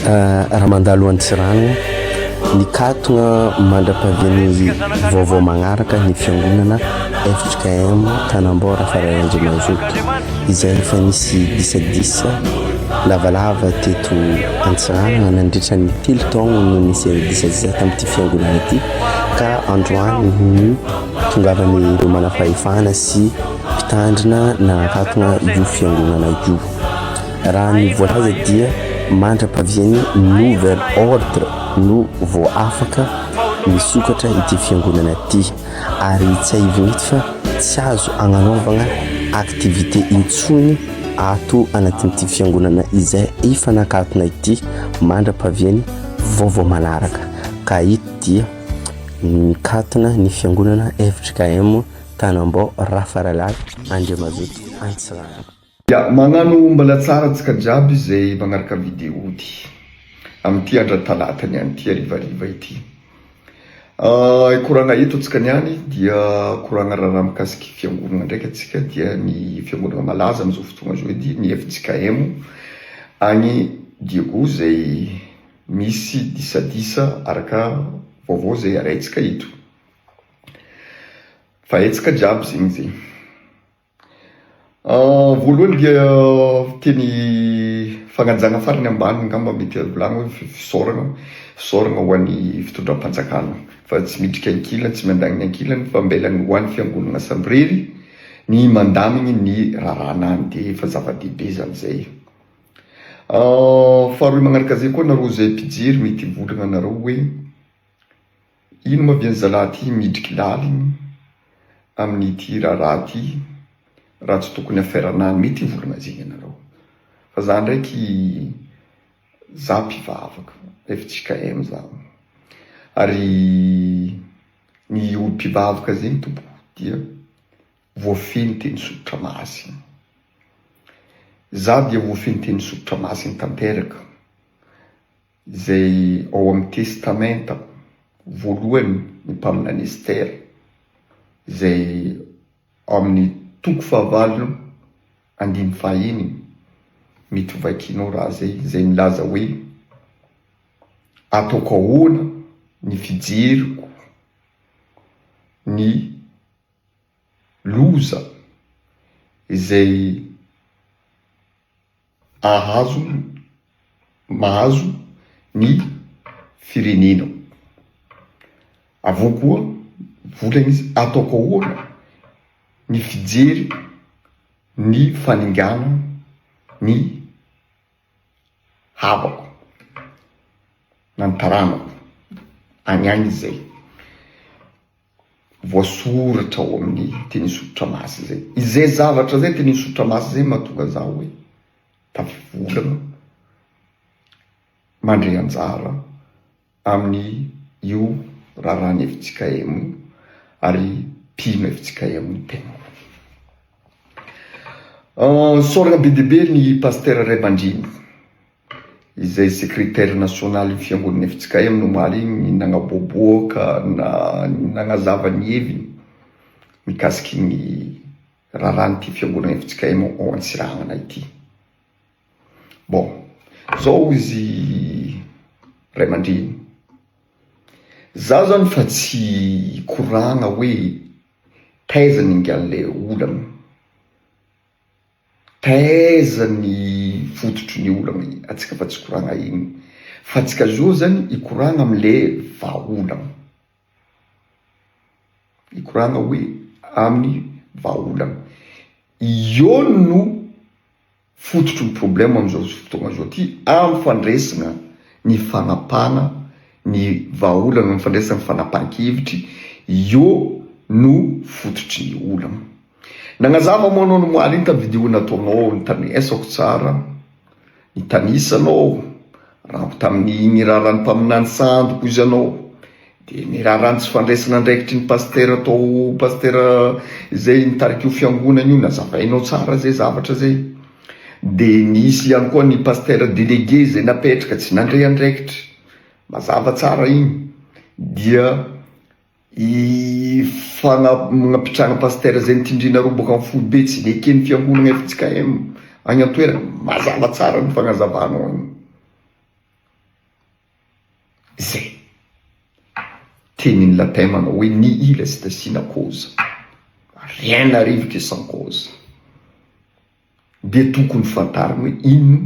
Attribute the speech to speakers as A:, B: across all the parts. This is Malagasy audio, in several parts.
A: Raha mandalo Antsiranana, nikatona mandra-pahavian'ny vaovao magnaraka ny fiangonana fjkm Tanambao Rafaray Andriamazoto, izay efa nisy disadisa lavalava teto Antsiranana nandritra ny telo taogno no nisian'ny disadisa tamin'ity fiangonana ity ka androany no tongavan'ireo manam-pahefana sy mpitandrina nanakatona io fiangonana io. Raha ny voalaza dia mandra-pavian'ny nouvel ordre no vao afaka misokatra ity fiangonana ity ary tsiahivina eto fa tsy azo agnanaovagna activité intsony ato anatin'ity fiangonana izay efa nakatona ity mandra-pavian'ny vaovao manaraka ka ito dia mikatona ny fiangonana fjkm Tanambao Rafaralahy Andriamazoto Antsiranana.
B: Ya, magnano mbala tsara antsika jiaby izay magnaraka video ty amin'ity andra talata niany ty harivariva ity. Hikoragna eto antsika niany dia koragna raharaha mikasiky fiangonagna ndraiky antsika dia ny fiangonagna malaza amin'izao fotoagna izao edy ny fjkm agny Diego izay misy disadisa araka vaovao izay arahintsika eto. Fa haintsika jiaby zegny zay. Voalohany dia teny fagnajagna farany ambany angamba mety azo volagny hoe fisaoragna, fisaoragna ho an'ny fitondram-panjakana fa tsy midriky ankilany, tsy miandany ankilany fa ambelany ho an'ny fiangonana samirery ny mandamigny ny raharahanany dia efa zava-dehibe zany zay. Faharoy magnaraka zay koa nareo zay mpijery mety hivolagna anareo hoe Ino moa ve ny zalahy ty midriky laliny amin'ity raharaha ty raha tsy tokony affaire anah mety hivolagna zegny ianareo fa za ndraiky za mpivavaka fjkm za ary ny olo mpivavaka zegny tompoko dia voafehy ny teny soratra masina za dia voafehy ny teny soratra masina tanteraka. Izay ao amin'ny Testamenta voalohany ny mpaminany Estera, izay ao amin'ny toko fahavalo andininy fahaenina, mety ho vakinao raha izay, izay milaza hoe, Ataoko ahoana ny fijeriko ny loza izay ahazo mahazo ny firenena. Avy eo koa volana izy ataoko ahoana ny fijery ny faningana ny havako na ny taranako any any izy zay. Voasoratra ao amin'ny teny soratra masina izay. Izay zavatra izay teny soratra masina izay mahatonga za hoe tafivolana mandray anjara amin'ny io raharahan'ny fjkm io ary mpino fjkm ny tenako. Isaorana be dia be ny Pasitera Ray aman-dreny. Izay secretaire national io fiangonana fjkm no omaly igny nagnaboaboaka na nagnazava ny heviny mikasiky ny raharahan'ity fiangonana fjkm ao Antsiranana ity. Bon, zao izy ray aman-dreny, za zany fa tsy hikoragna hoe taiza ny ingan'le olana. Taiza ny fototry ny olana atsika fa tsy koragna igny fa atsika zao zany hikoragna amle vahaolagna, hikoragna hoe amin'ny vahaolagna, io no fototry ny problème amizao fotoagna zao ty amy fandresagna ny fagnapahana ny vahaolagna, ny fandraisana ny fanapahan-kevitry, io no fototry ny olagna. Nagnazava moa anao nomaly iny tam video nataonao nitanesako tsara nitanisa anao raha tamin'ny ny raharahan'ny mpaminany sandoko izy anao de ny raharahan'ny tsy fandraisana andraikitry ny pasitera tao pasitera izay nitarika io fiangonana io nazavainao tsara zay zavatra zay de nisy ihany koa ny pasitera délégué izay napetraka tsy nandray andraikitra mazava tsara iny dia I fagnapitrahana pasitera izay notindrinareo boaka amin'ny foibe tsy neken'ny fiangonana fjkm agny an-toerana, mazava tsara ny fagnazavanao an'io. Izay. Tenin'ny latin manao hoe nihil est sine causa. Rien n'arrive que sans cause. Dia tokony fantarina hoe ino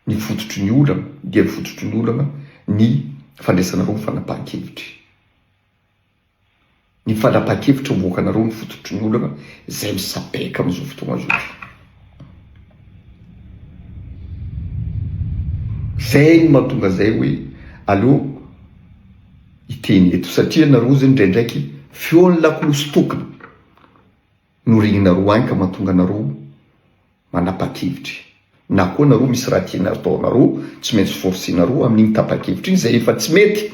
B: ny fototry ny olana, dia ny fototry ny olana ny fandraisanareo ny fanapahan-kevitry. Ny fanapahan-kevitra avoakanareo ny fototry ny olana izay misabeka amin'izao fotoana izao ty. Zay no mahatonga zay hoe aleo hiteny eto satria nareo zay indraindraiky feon'ny lakolosy tokana no regninareo any ka mahatonga anareo manapa-kevitry na koa nareo misy raha tiana ataonareo tsy maintsy forcer-nareo amin'igny tapa-kevitra igny zay efa tsy mety.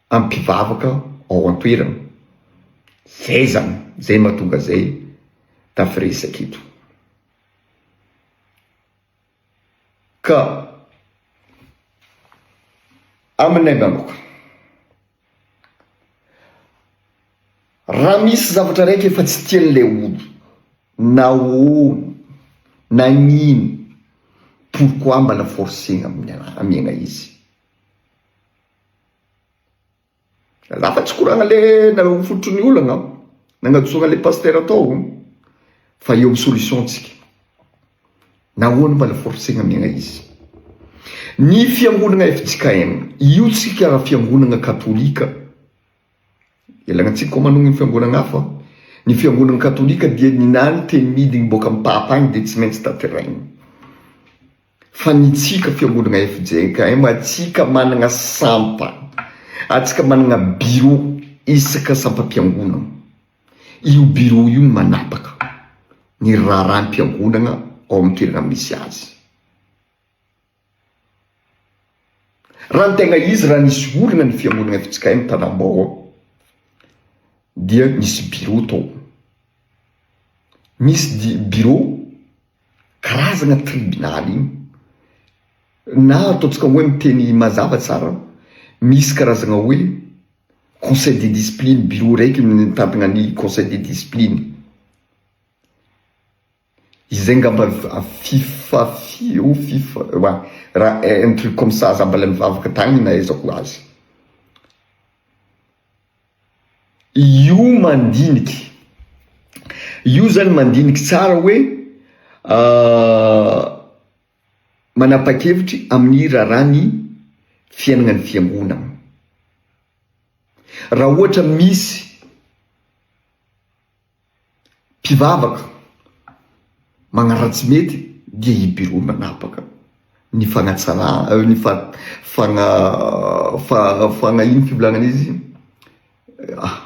B: amin'ny mpivavaka ao an-toerana. Zay zany, zay mahatonga zay tafiresaka eto. Ka aminay manokana, raha misy zavatra raiky efa tsy tian'ilay olo, nahoana, nagnino, pourquoi mbala forcer-na amiagna izy? Za fa tsy koragna le nareo fototry ny olagna nagnadisoagna le pasteur tao fa eo am solution tsika. Nahoana mba la forcegna amiagna izy? Ny fiangonagna fjkm io tsika raha fiangonagna katolika ialagna tsiny koa manogno ny fiangonagna hafa, ny fiangonagna katolika dia ninany teny midigny boaka am papa agny de tsy maintsy tanteraigny. Fa ny tsika fiangonagna fjkm atsika managna sampa, atsika managna bureau isaka sampam-piangonagna. Io bureau io no manapaka ny raharaham-piangonagna ao amin'ny toerana misy azy. Raha ny tegna izy raha nisy olagna ny fiangonagna fjkm Tanambao dia nisy bureau tao. Misy bureau karazagna tribonaly igny na ataontsika hoe miteny mazava tsara, misy karazagna hoe conseil de discipline, bureau raiky mitantagna ny conseil de discipline, izay ngamba fifa fi ou fifa oa raha un truc comme ça, za mbola nivavaka tagny nahaizako azy. Io mandiniky, io zany mandiniky tsara hoe manapa-kevitry amin'ny raharaha ny fiainana ny fiangonana. Raha ohatra misy Mpivavaka magnaratsy mety dia i bureau manapaka ny fagnatsara ny fa fagna fa fagna ino fivolagnana izy ah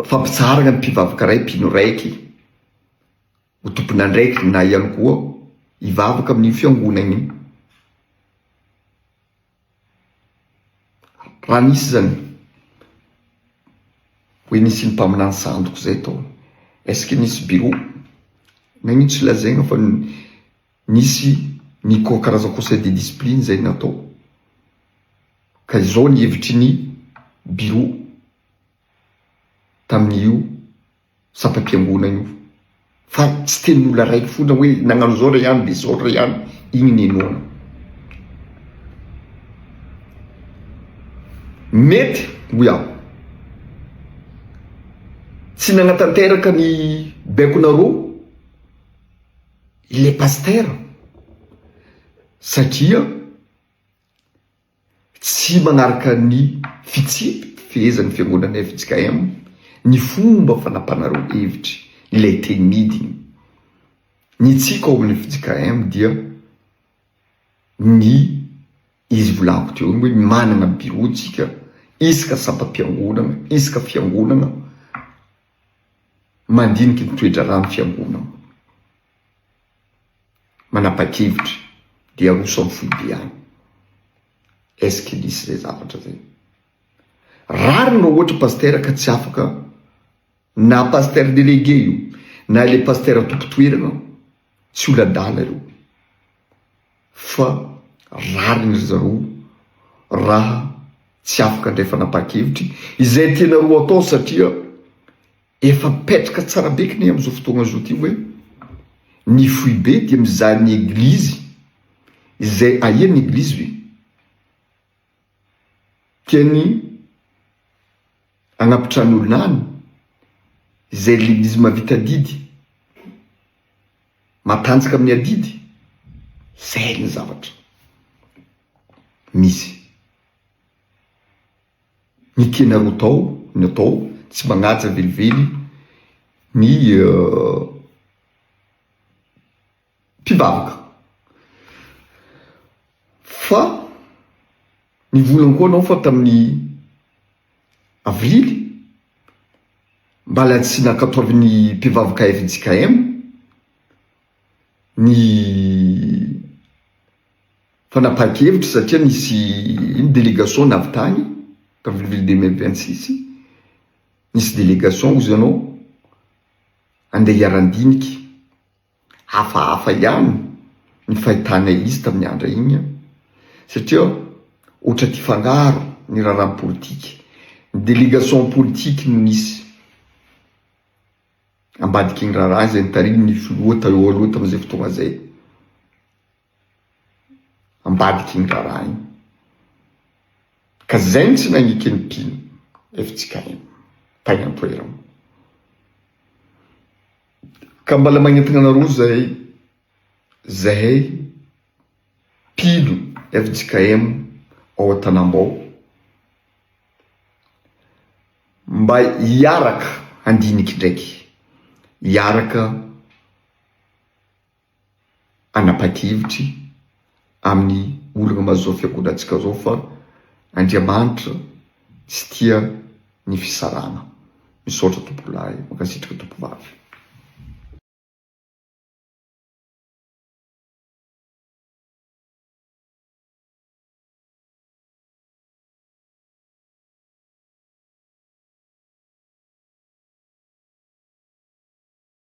B: fampitsaharagna ny mpivavaka ray mpino raiky ho tompon'andraikitry na ihany koa hivavaka amin'io fiangonana io. Raha nisy zany hoe nisy mpaminany sandoka zay tao, est ce que nisy bureau? Nagnino tsy lazaigna fa nisy ny karazana conseil de discipline zay natao, ka izao ny hevitry ny bureau tamin'io sampam-piangonana io fa tsy tenin'olona raiky foana hoe nagnano zao ray ihany de zao ray ihany, igny ny inoana. Mety hoy aho, tsy nagnatanteraka ny baikonareo ilay pasitera satria Tsy manaraka ny fitsipi-pifehezan'ny Fiangonana fjkm ny fomba fanapanareo hevitry ilay teny midina. Ny tsika ao amin'ny fjkm dia ny izy volaniko teo iny hoe manana bureau tsika isaka sampam-piangonana, isaka fiangonana mandiniky ny toe-draharahan'ny fiangonana. Manapa-kevitra dia aroso amin'ny foibe any. Est ce que nisy zay zavatra zay? Rariny raha ohatra pasitera ka tsy afaka na pasitera délégué io na ilay pasitera tompon-toerana tsy olo adala ireo fa rariny ry zareo raha tsy afaka handray fanapahan-kevitry izay tianareo atao satria Efa mipetraka tsara be kny amzao fotoagna zao ty hoe ny foibe dia mizaha ny eglizy izay aia ny eglizy ve? Tiany hagnapitrany olona any, izay leglizy mahavita adidy, matanjaka amin'ny adidy, zay ny zavatra misy. Ny tianareo atao ny atao tsy magnaja velively ny mpivavaka fa nivolagna koa anao fa tamin'ny avrily mbala tsy nankatoavin'ny mpivavaka fjkm ny fanapahan-kevitra satria nisy ino délégation navy tagny tamin'ny avril 2026 nisy délégation ozy anao andeha hiara-handiniky. Hafahafa ihany ny fahitanay izy tamin'ny andra iny satria ohatra ty fangaro ny raharaha politika. Ny délégation politique no nisy ambadik'iny raharaha izay nitarihin'ny filoha teo aloha tamin'izay fotoana izay. Ambadik'iny raharaha iny. Ka zay no tsy nagneken'ny mpino fjkm tagny an-toerana. Ka mbala magnentagna anareo zahay, zahay mpino fjkm ao Antanambao mba hiaraka handiniky ndraiky, hiaraka hanapa-kevitry amin'ny olagna mahazo zao fiangonantsika zao fa Andriamanitra tsy tia ny fisarahana. Misaotra tompolahy, mankasitraka tompovavy.